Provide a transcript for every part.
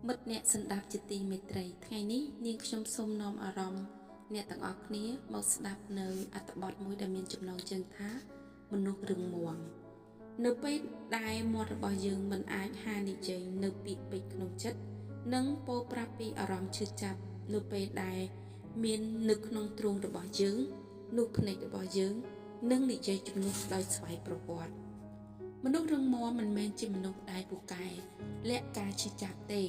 មិត្តអ្នកសន្តាប់ជាទីមេត្រីថ្ងៃនេះនាងខ្ញុំសូមនាំអារម្មណ៍អ្នកទាំងអស់គ្នាមកស្ដាប់នៅអត្ថបទមួយដែលមានចំណងជើងថាមនុស្សរឹងមាំនៅពេលដែលមាត់របស់យើងមិនអាចហានិយាយនៅពាក្យពេចន៍ក្នុងចិត្តនិងពោលប្រាប់ពីអារម្មណ៍ឈឺចាប់នៅពេលដែលមាននៅក្នុងទ្រូងរបស់យើងនោះភ្នែករបស់យើងនឹងនិយាយជំនួសដោយស្វ័យប្រវត្តិមនុស្សរឹងមាំមិនមែនជាមនុស្សដែលពូកែលាក់ការឈឺចាប់ទេ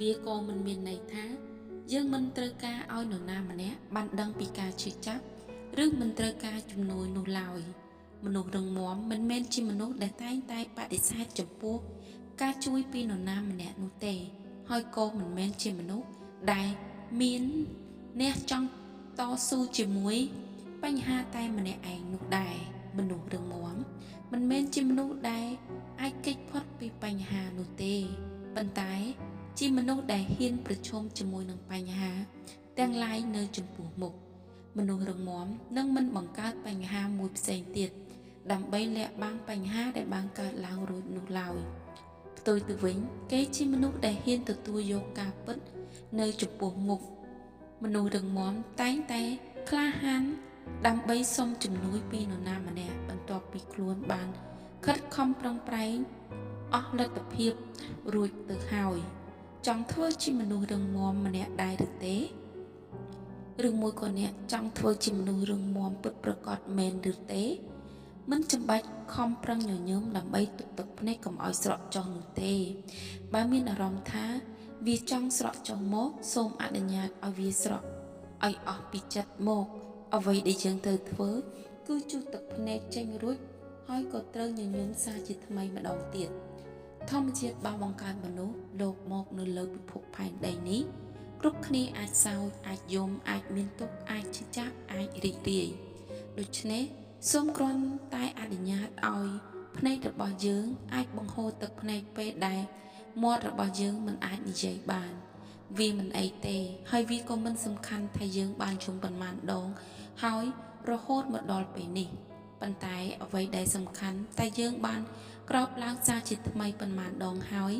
វាក៏មិនមានន័យថាយើងមិនត្រូវការឲ្យនរណាម្នាក់បានដឹងពីការឈឺចាប់ឬមិនត្រូវការជំនួយនោះឡើយមនុស្សរឹងមាំមិនមែនជាមនុស្សដែលតែងតែបដិសេធចំពោះការជួយពីនរណាម្នាក់នោះទេហើយក៏មិនមែនជាមនុស្សដែលមានអ្នកចង់តស៊ូជាមួយបញ្ហាតែម្នាក់ឯងនោះដែរមនុស្សរឹងមាំមិនមែនជាមនុស្សដែលអាចគេចផុតពីបញ្ហានោះទេប៉ុន្តែជាមនុស្សដែលហ៊ានប្រឈមជាមួយនឹងបញ្ហាទាំងឡាយនៅចំពោះមុខមនុស្សរឹងមាំនឹងមិនបង្កើតបញ្ហាមួយផ្សេងទៀតដើម្បីលាក់បាំងបញ្ហាដែលបានកើតឡើងរួចនោះឡើយផ្ទុយទៅវិញគេជាមនុស្សដែលហ៊ានទទួលយកការពិតនៅចំពោះមុខមនុស្សរឹងមាំតែងតែក្លាហានដើម្បីសុំជំនួយពីនរណាម្នាក់បន្ទាប់ពីខ្លួនបានខិតខំប្រឹងប្រែងអស់លទ្ធភាពរួចទៅហើយចង់ធ្វើជាមនុស្សរឹងមាំម្នាក់ដែរឬទេឬមួយក៏អ្នកចង់ធ្វើជាមនុស្សរឹងមាំពិតប្រាកដមែនឬទេមិនចាំបាច់ខំប្រឹងញញឹមដើម្បីទប់ទឹកភ្នែកកុំឲ្យស្រក់ចុះនោះទេបើមានអារម្មណ៍ថាវាចង់ស្រក់ចុះមកសូមអនុញ្ញាតឲ្យវាស្រក់ឲ្យអស់ពីចិត្តមកអ្វីដែលយើងត្រូវធ្វើគឺជូតទឹកភ្នែកចេញរួចហើយក៏ត្រូវញញឹមសាជាថ្មីម្ដងទៀតធម្មជាតិបានបង្កើតមនុស្សលោកមកនៅលើពិភពផែនដីនេះគ្រប់គ្នាអាចសោចអាចយំអាចមានទុក្ខអាចឈឺចាប់អាចរីករាយដូច្នេះសូមគ្រាន់តែអនុញ្ញាតឲ្យភ្នែករបស់យើងអាចបង្ហូរទឹកភ្នែកពេលដែលមាត់របស់យើងមិនអាចនិយាយបានវាមិនអីទេហើយវាក៏មិនសំខាន់ថាយើងបានជុំប៉ុន្មានដងហើយរហូតមកដល់ពេលនេះប៉ុន្តែអ្វីដែលសំខាន់តែយើងបានក្រោកឡើងសាជាថ្មីប៉ុន្មានដងហើយ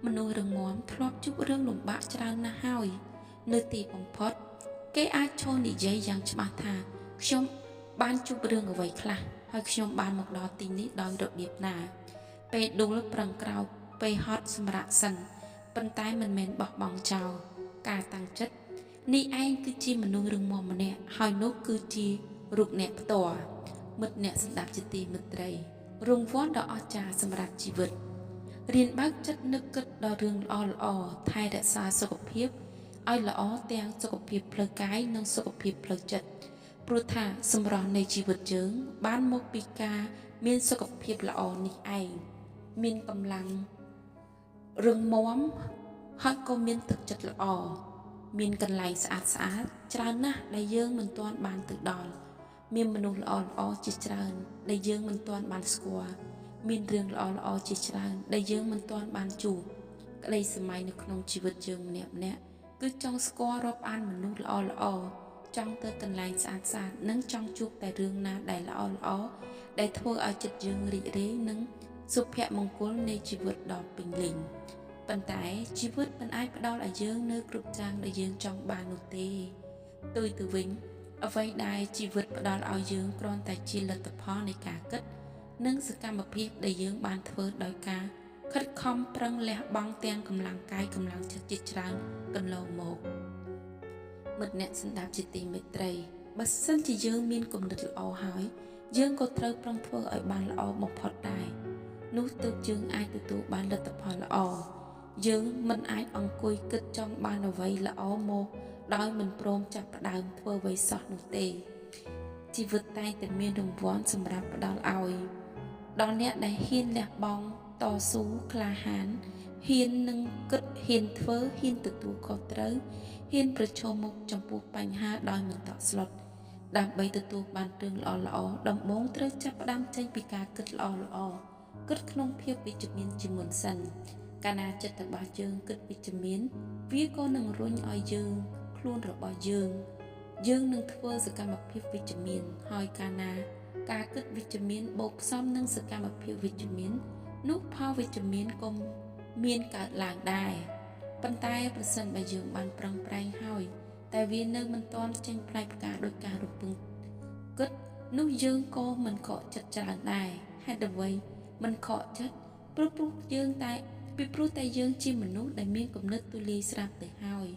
មនុស្សរឹងមាំធ្លាប់ជួបរឿងលំបាកច្រើនណាស់ហើយនៅទីបំផុតគេអាចឈរនិយាយយ៉ាងច្បាស់ថាខ្ញុំបានជួបរឿងអ្វីខ្លះហើយខ្ញុំបានមកដល់ទីនេះដោយរបៀបណាពេលដួលប្រឹងក្រោកពេលហត់សម្រាកសិនប៉ុន្តែមិនមែនបោះបង់ចោលការតាំងចិត្តនេះឯងគឺជាមនុស្សរឹងមាំម្នាក់ហើយនោះគឺជារូបអ្នកផ្ទាល់មិត្តអ្នកស្ដាប់ជាទីមេត្រីរង្វាន់ដ៏អស្ចារ្យសម្រាប់ជីវិតរៀនបើកចិត្តនឹកគិតដល់រឿងល្អល្អថែរក្សាសុខភាពឲ្យល្អទាំងសុខភាពផ្លូវកាយនិងសុខភាពផ្លូវចិត្តព្រោះថាសម្រស់នៃជីវិតយើងបានមកពីការមានសុខភាពល្អនេះឯងមានកម្លាំងរឹងមាំហើយក៏មានទឹកចិត្តល្អមានកន្លែងស្អាតស្អាតច្រើនណាស់ដែលយើងមិនទាន់បានទៅដល់មានមនុស្សល្អល្អជាច្រើនដែលយើងមិនទាន់បានស្គាល់មានរឿងល្អល្អជាច្រើនដែលយើងមិនទាន់បានជួបក្តីសម័យនៅក្នុងជីវិតយើងម្នាក់ម្នាក់គឺចង់ស្គាល់រាប់អានមនុស្សល្អល្អចង់ទៅកន្លែងស្អាតស្អាតនិងចង់ជួបតែរឿងណាដែលល្អល្អដែលធ្វើឲ្យចិត្តយើងរីករាយនិងសុភមង្គលនៃជីវិតដ៏ពេញលេញប៉ុន្តែជីវិតមិនអាចផ្ដល់ឲ្យយើងនៅគ្រប់យ៉ាងដែលយើងចង់បាននោះទេផ្ទុយទៅវិញអ្វីដែលជីវិតផ្ដល់ឲ្យយើងគ្រាន់តែជាលទ្ធផលនៃការគិតនិងសកម្មភាពដែលយើងបានធ្វើដោយការខិតខំប្រឹងលះបង់ទាំងកម្លាំងកាយកម្លាំងចិត្តជាច្រើនកន្លងមកមិត្តអ្នកស្ដាប់ជាទីមេត្រីបើសិនជាយើងមានគំនិតល្អហើយយើងក៏ត្រូវប្រឹងធ្វើឲ្យបានល្អបំផុតដែរនោះទើបយើងអាចទទួលបានលទ្ធផលល្អយើងមិនអាចអង្គុយគិតចង់បានអ្វីល្អមកដោយមិនព្រមចាប់ផ្ដើមធ្វើអ្វីសោះនោះទេជីវិតតែងតែមានរង្វាន់សម្រាប់ផ្ដល់ឲ្យដល់អ្នកដែលហ៊ានលះបង់តស៊ូក្លាហានហ៊ាននឹងគិតហ៊ានធ្វើហ៊ានទទួលខុសត្រូវហ៊ានប្រឈមមុខចំពោះបញ្ហាដោយមិនតក់ស្លុតដើម្បីទទួលបានរឿងល្អល្អដំបូងត្រូវចាប់ផ្ដើមចេញពីការគិតល្អល្អគិតក្នុងភាពវិជ្ជមានជាមុនសិនកាលណាចិត្តរបស់យើងគិតវិជ្ជមានវាក៏នឹងរុញឲ្យយើងខ្លួនរបស់យើងយើងនឹងធ្វើសកម្មភាពវិជ្ជមានហើយកាលណាការគិតវិជ្ជមានបូកផ្សំនឹងសកម្មភាពវិជ្ជមាននោះផលវិជ្ជមានក៏មានកើតឡើងដែរ ប៉ុន្តែប្រសិនបើយើងបានប្រឹងប្រែងហើយតែវានៅមិនទាន់ចេញផ្លែផ្កាដោយការរំពឹងគិតនោះយើងក៏មិនខកចិត្តច្រើនដែរហេតុអ្វីមិនខកចិត្តព្រោះយើងតែពីព្រោះតែយើងជាមនុស្សដែលមានគំនិតទូលាយស្រាប់ទៅហើយ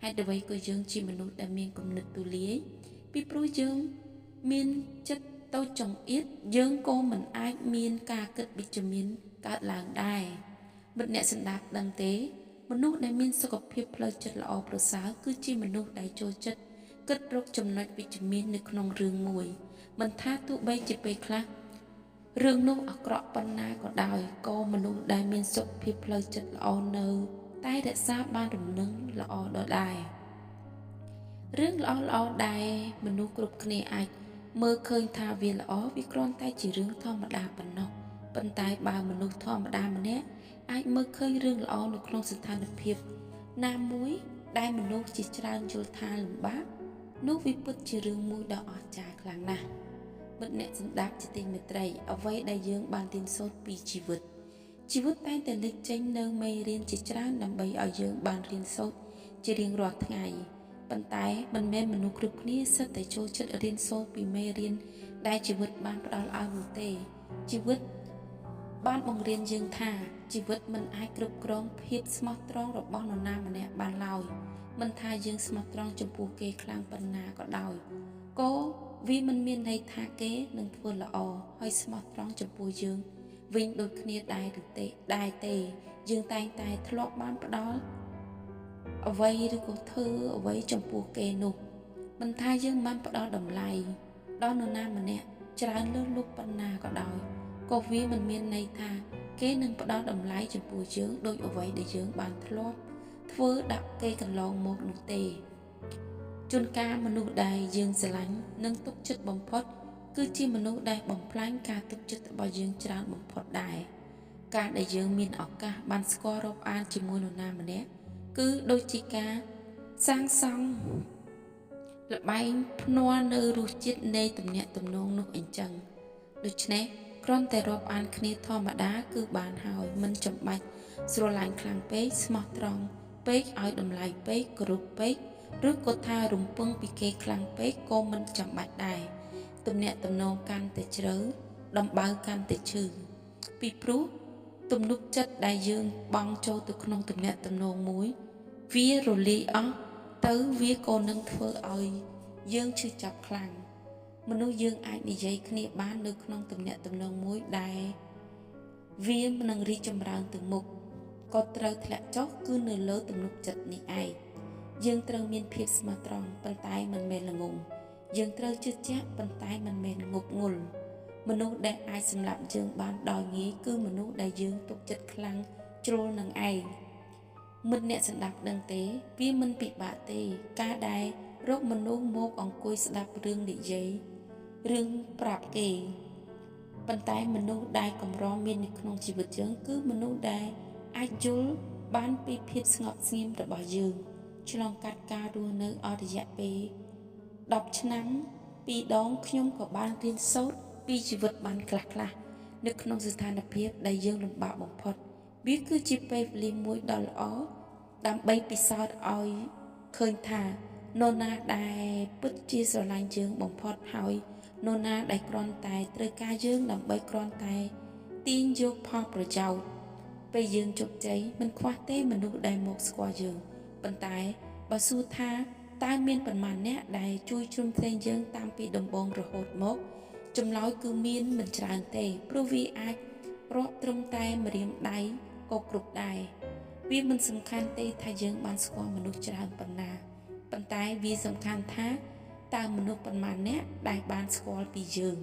ហេតុអ្វីក៏យើងជាមនុស្សដែលមានគំនិតទូលាយពីព្រោះយើងមានចិត្តតូចចង្អៀតយើងក៏មិនអាចមានការគិតវិជ្ជមានកើតឡើងដែរមិត្តអ្នកស្ដាប់ដឹងទេមនុស្សដែលមានសុខភាពផ្លូវចិត្តល្អប្រសើរគឺជាមនុស្សដែលចូលចិត្តគិតរកចំណុចវិជ្ជមាននៅក្នុងរឿងមួយមិនថាទោះបីជាពេលខ្លះរឿងនោះអាក្រក់ប៉ុណ្ណាក៏ដោយក៏មនុស្សដែលមានសុខភាពផ្លូវចិត្តល្អនៅតែរក្សាបានរំលឹងល្អដដែលរឿងល្អៗដែលមនុស្សគ្រប់គ្នាអាចមើលឃើញថាវាល្អវាគ្រាន់តែជារឿងធម្មតាប៉ុណ្ណោះប៉ុន្តែបើមនុស្សធម្មតាម្នាក់អាចមើលឃើញរឿងល្អនៅក្នុងស្ថានភាពណាមួយដែលមនុស្សជាច្រើនយល់ថាលំបាកនោះវាពិតជារឿងមួយដ៏អស្ចារ្យខ្លាំងណាស់មិត្តអ្នកស្ដាប់ជាទីមេត្រីអ្វីដែលយើងបានរៀនសូត្រពីជីវិតជីវិតតែងតែលេចចេញនៅមេរៀនជាច្រើនដើម្បីឲ្យយើងបានរៀនសូត្រជារៀងរាល់ថ្ងៃប៉ុន្តែមិនមែនមនុស្សគ្រប់គ្នាសុទ្ធតែចូលចិត្តរៀនសូត្រពីមេរៀនដែលជីវិតបានផ្ដល់ឲ្យនោះទេជីវិតបានបង្រៀនយើងថាជីវិតមិនអាចគ្រប់គ្រងភាពស្មោះត្រង់របស់នរណាម្នាក់បានឡើយមិនថាយើងស្មោះត្រង់ចំពោះគេខ្លាំងប៉ុណ្ណាក៏ដោយក៏វាមិនមានន័យថាគេនឹងធ្វើល្អហើយស្មោះត្រង់ចំពោះយើងវិញដូចគ្នាដែរឬទេដែរទេយើងតែងតែធ្លាប់បានផ្ដល់អ្វីឬក៏ធ្វើអ្វីចំពោះគេនោះមិនថាយើងបានផ្ដល់តម្លៃដល់នរណាម្នាក់ច្រើនលើសលប់ប៉ុណ្ណាក៏ដោយក៏វាមិនមានន័យថាគេនឹងផ្ដល់តម្លៃចំពោះយើងដោយអ្វីដែលយើងបានធ្លាប់ធ្វើដាក់គេកន្លងមកនោះទេជួនកាលមនុស្សដែលយើងស្រឡាញ់និងទុកចិត្តបំផុតគឺជាមនុស្សដែលបំផ្លាញការទុកចិត្តរបស់យើងច្រើនបំផុតដែរការដែលយើងមានឱកាសបានស្គាល់រាប់អានជាមួយនរណាម្នាក់គឺដូចជាការសាងសង់ល្បែងភ្នាល់នៅរសជាតិនៃទំនាក់ទំនងនោះអញ្ចឹងដូច្នេះគ្រាន់តែរាប់អានគ្នាធម្មតាគឺបានហើយមិនចាំបាច់ស្រឡាញ់ខ្លាំងពេកស្មោះត្រង់ពេកឲ្យតម្លៃពេកគោរពពេកឬក៏ថារំពឹងពីគេខ្លាំងពេកក៏មិនចាំបាច់ដែរទំនាក់ទំនងកាន់តែជ្រៅដំបៅកាន់តែឈឺពីព្រោះទំនុកចិត្តដែលយើងបង់ចូលទៅក្នុងទំនាក់ទំនងមួយវារលាយអស់ទៅវាក៏នឹងធ្វើឲ្យយើងឈឺចាប់ខ្លាំងមនុស្សយើងអាចនិយាយគ្នាបាននៅក្នុងទំនាក់ទំនងមួយដែលវានឹងរីកចម្រើនទៅមុខក៏ត្រូវធ្លាក់ចុះគឺនៅលើទំនុកចិត្តនេះឯងយើងត្រូវមានភាពស្មោះត្រង់ប៉ុន្តែមិនមែនល្ងង់យើងត្រូវជឿជាក់ប៉ុន្តែមិនមែនងប់ងល់មនុស្សដែលអាចសម្លាប់យើងបានដោយងាយគឺមនុស្សដែលយើងទុកចិត្តខ្លាំងជ្រុលនឹងឯងមិត្តអ្នកស្ដាប់ដឹងទេវាមិនពិបាកទេការដែលរកមនុស្សមកអង្គុយស្ដាប់រឿងនិយាយរឿងប្រាប់គេប៉ុន្តែមនុស្សដែលកម្រមាននៅក្នុងជីវិតយើងគឺមនុស្សដែលអាចយល់បានពីភាពស្ងប់ស្ងៀមរបស់យើងឆ្លងកាត់ការរស់នៅអស់រយៈពេល10ឆ្នាំពីរដងខ្ញុំក៏បានរៀនសូត្រពីជីវិតបានខ្លះៗនៅក្នុងស្ថានភាពដែលយើងលំបាកបំផុតវាគឺជាពេលវេលាមួយដ៏ល្អដើម្បីពិសោធន៍ឲ្យឃើញថានរណាដែលពិតជាស្រឡាញ់យើងបំផុតហើយនរណាដែលគ្រាន់តែត្រូវការយើងដើម្បីគ្រាន់តែទាញយកផលប្រយោជន៍ពេលយើងជោគជ័យមិនខ្វះទេមនុស្សដែលមកស្គាល់យើងប៉ុន្តែបើសួរថាតើមានប៉ុន្មានអ្នកដែលជួយជ្រោមជ្រែងយើងតាំងពីដំបូងរហូតមកចម្លើយគឺមានមិនច្រើនទេព្រោះវាអាចរាប់ត្រឹមតែម្រាមដៃក៏គ្រប់ដែរវាមិនសំខាន់ទេថាយើងបានស្គាល់មនុស្សច្រើនប៉ុណ្ណាប៉ុន្តែវាសំខាន់ថាតើមនុស្សប៉ុន្មានអ្នកដែលបានស្គាល់ពីយើង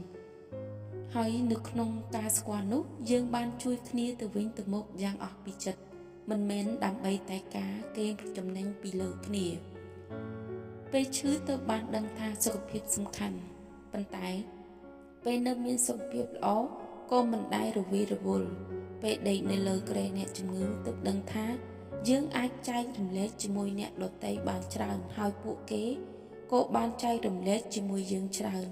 ហើយនៅក្នុងការស្គាល់នោះយើងបានជួយគ្នាទៅវិញទៅមកយ៉ាងអស់ពីចិត្តមិនមែនដើម្បីតែការកេងចំណេញពីលើគ្នាពេលឈឺទៅបានដឹងថាសុខភាពសំខាន់ប៉ុន្តែពេលនៅមានសុខភាពល្អក៏មិនដែលរវីរវល់ពេលដេកនៅលើគ្រែអ្នកជំងឺទើបដឹងថាយើងអាចចែករំលែកជាមួយអ្នកដទៃបានច្រើនហើយពួកគេក៏បានចែករំលែកជាមួយយើងច្រើន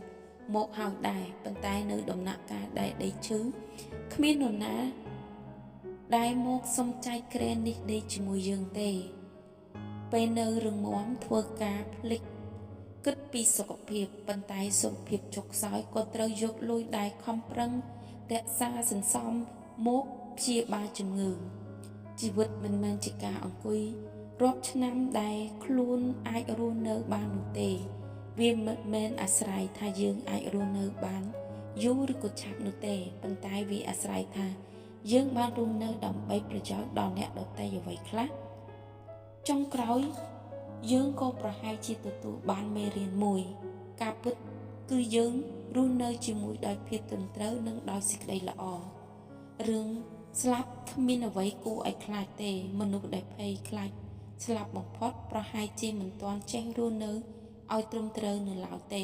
មកហើយដែរប៉ុន្តែនៅដំណាក់កាលដែលដេកឈឺគ្មាននរណា ដែលមកសុំចែកគ្រែនេះដេកជាមួយយើងទេពេលនៅរឹងមាំធ្វើការភ្លេចគិតពីសុខភាពប៉ុន្តែសុខភាពចុះខ្សោយក៏ត្រូវយកលុយដែលខំប្រឹងរក្សាសន្សំមកព្យាបាលជំងឺជីវិតមិនមែនជាការអង្គុយរាប់ឆ្នាំដែលខ្លួនអាចរស់នៅបាននោះទេវាមិនមែនអាស្រ័យថាយើងអាចរស់នៅបានយូរឬក៏ឆាប់នោះទេប៉ុន្តែវាអាស្រ័យថាយើងបានរស់នៅដើម្បីប្រយោជន៍ដល់អ្នកដទៃអ្វីខ្លះចុងក្រោយយើងក៏ប្រហែលជាទទួលបានមេរៀនមួយការពិតគឺយើងរស់នៅជាមួយដោយភាពត្រឹមត្រូវនិងដោយសេចក្តីល្អរឿងស្លាប់គ្មានអ្វីគួរឲ្យខ្លាចទេមនុស្សដែលភ័យខ្លាចស្លាប់បំផុតប្រហែលជាមិនទាន់ចេះរស់នៅឲ្យត្រឹមត្រូវនៅឡើយទេ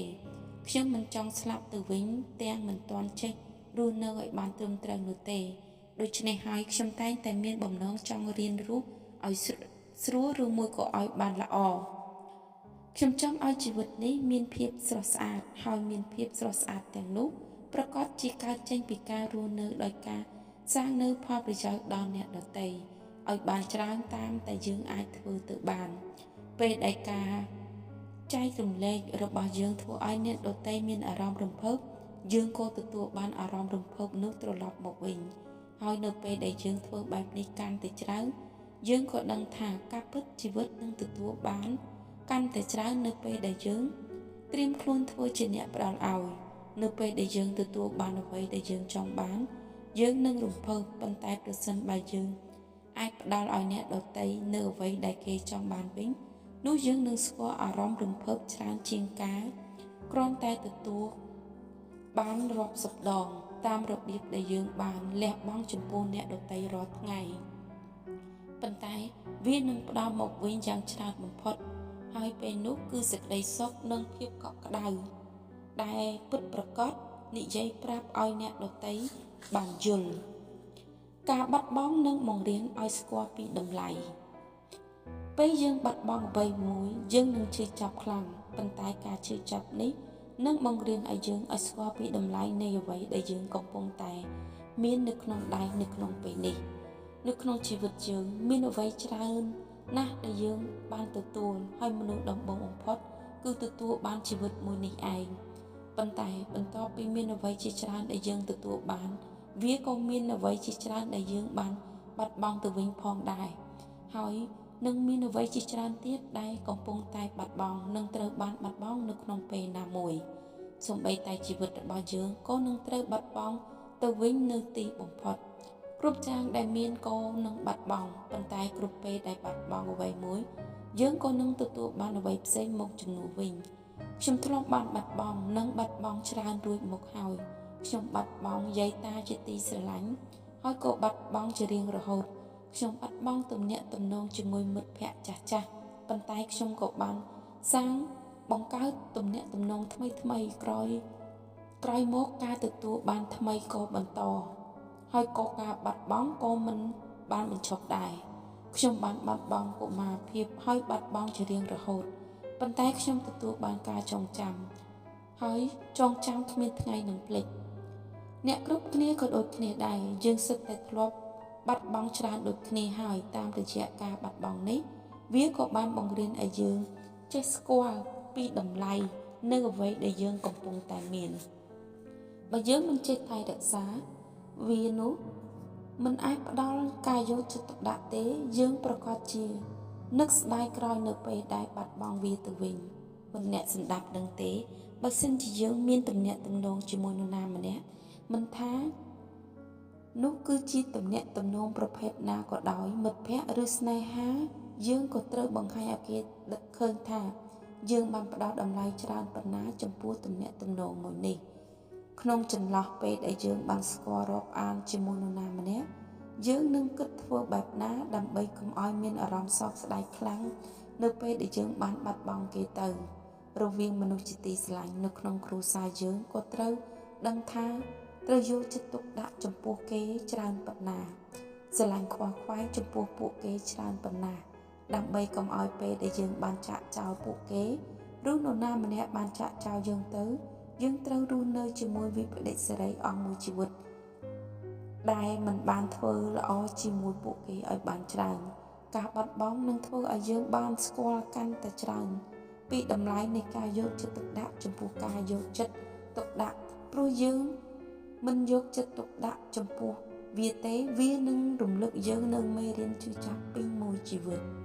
ខ្ញុំមិនចង់ស្លាប់ទៅវិញទាំងមិនទាន់ចេះរស់នៅឲ្យបានត្រឹមត្រូវនោះទេដូច្នេះហើយខ្ញុំតែងតែមានបំណងចង់រៀនរស់ឲ្យស្រួលឬមួយក៏ឲ្យបានល្អខ្ញុំចង់ឲ្យជីវិតនេះមានភាពស្រស់ស្អាតហើយមានភាពស្រស់ស្អាតទាំងនោះប្រកបជាកើតចេញពីការរស់នៅដោយការសាងនៅផលប្រយោជន៍ដល់អ្នកដទៃឲ្យបានច្រើនតាមតែយើងអាចធ្វើទៅបានពេលដែលការចែករំលែករបស់យើងធ្វើឲ្យអ្នកដទៃមានអារម្មណ៍រំភើបយើងក៏ទទួលបានអារម្មណ៍រំភើបនោះត្រឡប់មកវិញហើយនៅពេលដែលយើងធ្វើបែបនេះកាន់តែច្រើនយើងក៏ដឹងថាការពិតជីវិតនឹងទទួលបានកាន់តែច្រើននៅពេលដែលយើងត្រៀមខ្លួនធ្វើជាអ្នកផ្ដល់ឲ្យនៅពេលដែលយើងទទួលបានអ្វីដែលយើងចង់បានយើងនឹងរំភើបប៉ុន្តែប្រសិនបើយើងអាចផ្ដល់ឲ្យអ្នកដទៃនៅអ្វីដែលគេចង់បានវិញនោះយើងនឹងស្គាល់អារម្មណ៍រំភើបច្រើនជាងការគ្រាន់តែទទួលបានរាប់សិបដងតាមរបៀបដែលយើងបានលះបង់ចំពោះអ្នកដទៃរាល់ថ្ងៃប៉ុន្តែវានឹងផ្ដល់មកវិញយ៉ាងច្រើនបំផុតហើយពេលនោះគឺសេចក្តីសុខនិងភាពកក់ក្ដៅដែលពិតប្រាកដនិយាយប្រាប់ឲ្យអ្នកដទៃបានយល់ការបាត់បង់និងបង្រៀនឲ្យស្គាល់ពីតម្លៃពេលយើងបាត់បង់អ្វីមួយយើងនឹងឈឺចាប់ខ្លាំងប៉ុន្តែការឈឺចាប់នេះនឹងបង្រៀនឲ្យយើងឲ្យស្គាល់ពីតម្លៃនៃអ្វីដែលយើងកំពុងតែមាននៅក្នុងដៃនៅក្នុងពេលនេះនៅក្នុងជីវិតយើងមានអ្វីច្រើនណាស់ដែលយើងបានទទួលហើយមនុស្សដំបូងបំផុតគឺទទួលបានជីវិតមួយនេះឯងប៉ុន្តែបន្ទាប់ពីមានអ្វីជាច្រើនដែលយើងទទួលបានវាក៏មានអ្វីជាច្រើនដែលយើងបានបាត់បង់ទៅវិញផងដែរហើយនឹងមានអ្វីជាច្រើនទៀតដែលកំពុងតែបាត់បង់និងត្រូវបានបាត់បង់នៅក្នុងពេលណាមួយសូម្បីតែជីវិតរបស់យើងក៏នឹងត្រូវបាត់បង់ទៅវិញនៅទីបំផុតគ្រប់យ៉ាងដែលមានក៏នឹងបាត់បង់ប៉ុន្តែគ្រប់ពេលដែលបាត់បង់អ្វីមួយយើងក៏នឹងទទួលបានអ្វីផ្សេងមកជំនួសវិញខ្ញុំធ្លាប់បានបាត់បង់និងបាត់បង់ច្រើនរួចមកហើយខ្ញុំបាត់បង់យាយតាជាទីស្រឡាញ់ហើយក៏បាត់បង់ជារៀងរហូតខ្ញុំបាត់បង់ទំនាក់ទំនងជាមួយមិត្តភ័ក្តិចាស់ៗប៉ុន្តែខ្ញុំក៏បានសាងបង្កើតទំនាក់ទំនងថ្មីៗក្រោយមកការទទួលបានថ្មីក៏បន្តហើយក៏ការបាត់បង់ក៏មិនបានបញ្ឈប់ដែរខ្ញុំបានបាត់បង់កុមារភាពហើយបាត់បង់ជារៀងរហូតប៉ុន្តែខ្ញុំទទួលបានការចងចាំហើយចងចាំគ្មានថ្ងៃនឹងភ្លេចអ្នកគ្រប់គ្នាក៏ដូចគ្នាដែរយើងសិតតែធ្លាប់បាត់បង់ច្រើនដូចគ្នាហើយតាមរយៈការបាត់បង់នេះវាក៏បានបង្រៀនឲ្យយើងចេះស្គាល់ពីតម្លៃនៅអ្វីដែលយើងកំពុងតែមានបើយើងមិនចេះថែរក្សាវានោះមិនអាចផ្ដល់ការយកចិត្តទុកដាក់ទេយើងប្រកាសជានឹកស្ដាយក្រោយនៅពេលដែលបាត់បង់វាទៅវិញមិនអ្នកសម្ដាប់ដឹងទេបើសិនជាយើងមានទំនាក់ទំនងជាមួយនរណាម្នាក់មិនថានោះគឺជាទំនាក់ទំនងប្រភេទណាក៏ដោយមិត្តភក្តិឬស្នេហាយើងក៏ត្រូវបង្ហាញឲ្យគេដឹកឃើញថាយើងបានផ្ដល់តម្លៃច្រើនប៉ុណ្ណាចំពោះទំនាក់ទំនងមួយនេះក្នុងចន្លោះពេលដែលយើងបានស្គាល់រាប់អានជាមួយនរណាម្នាក់យើងនឹងគិតធ្វើបែបណាដើម្បីកុំឲ្យមានអារម្មណ៍សោកស្ដាយខ្លាំងនៅពេលដែលយើងបានបាត់បង់គេទៅរវាងមនុស្សជាទីស្រឡាញ់នៅក្នុងគ្រួសារយើងក៏ត្រូវដឹងថាត្រូវយកចិត្តទុកដាក់ចំពោះគេច្រើនប៉ុណ្ណាស្រឡាញ់ខ្វល់ខ្វាយចំពោះពួកគេច្រើនប៉ុណ្ណាដើម្បីកុំឲ្យពេលដែលយើងបានចាក់ចោលពួកគេឬនរណាម្នាក់បានចាក់ចោលយើងទៅយើងត្រូវរស់នៅជាមួយវិបត្តិសេរីអស់មួយជីវិត ដែលមិនបានធ្វើល្អជាមួយពួកគេឲ្យបានច្រើនការបាត់បង់នឹងធ្វើឲ្យយើងបានស្គាល់កាន់តែច្រើនពីតម្លៃនៃការយកចិត្តទុកដាក់ចំពោះការយកចិត្តទុកដាក់ព្រោះយើងមិនយកចិត្តទុកដាក់ចំពោះវាទេវានឹងរំលឹកយើងនៅមេរៀនឈឺចាប់ពីមួយជីវិត។